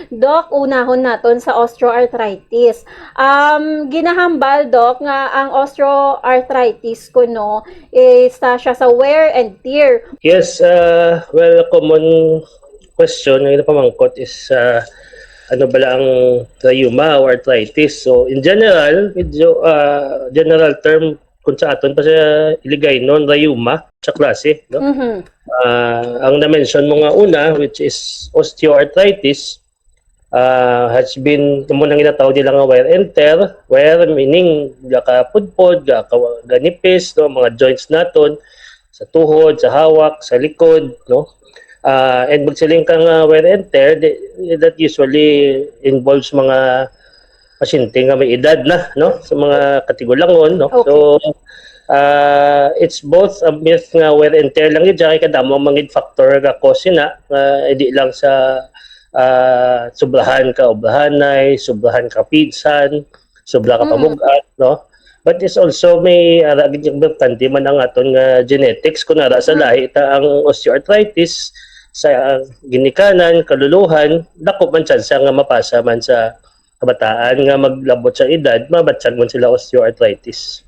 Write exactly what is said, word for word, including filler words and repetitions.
Doc, unahon naton sa osteoarthritis. Um, ginahambal, Doc, nga ang osteoarthritis kuno is, ah, siya sa wear and tear. Yes, uh, well, common question nga ginapamangkot is uh, ano bala ang rheuma o arthritis. So, in general, medyo uh, general term kung sa aton pa siya Iligaynon, rheuma sa klase, no? Mhm. Ah, ang na-mention mo nga una, which is osteoarthritis, ah, has been, mo nang ginatawag nila nga wear and tear. Wear meaning gakapudpod, gaka-, ganipis, no, mga joints naton, sa tuhod, sa hawak, sa likod, no. Ah, and magsiling ka nga wear and tear, di- that usually involves mga pasyente nga may edad na, no, sa mga katigulangon, no. Okay. So, ah, it's both a myth nga wear and tear lang gid, kay kadamo ang mga factor nga cause na, nga hindi lang sa ah, sobrahan ka obrahanay, sobrahan ka pinsan, sobra ka Mm. pamug-at, no? But it's also may ara gid importante man ang aton nga genetics, kung ara sa Mm. lahi ta ang osteoarthritis sa ginikanan, kaluluhan, dako man chance nga mapasa man sa kabataan nga maglabot sa edad, mabatyag man sila osteoarthritis.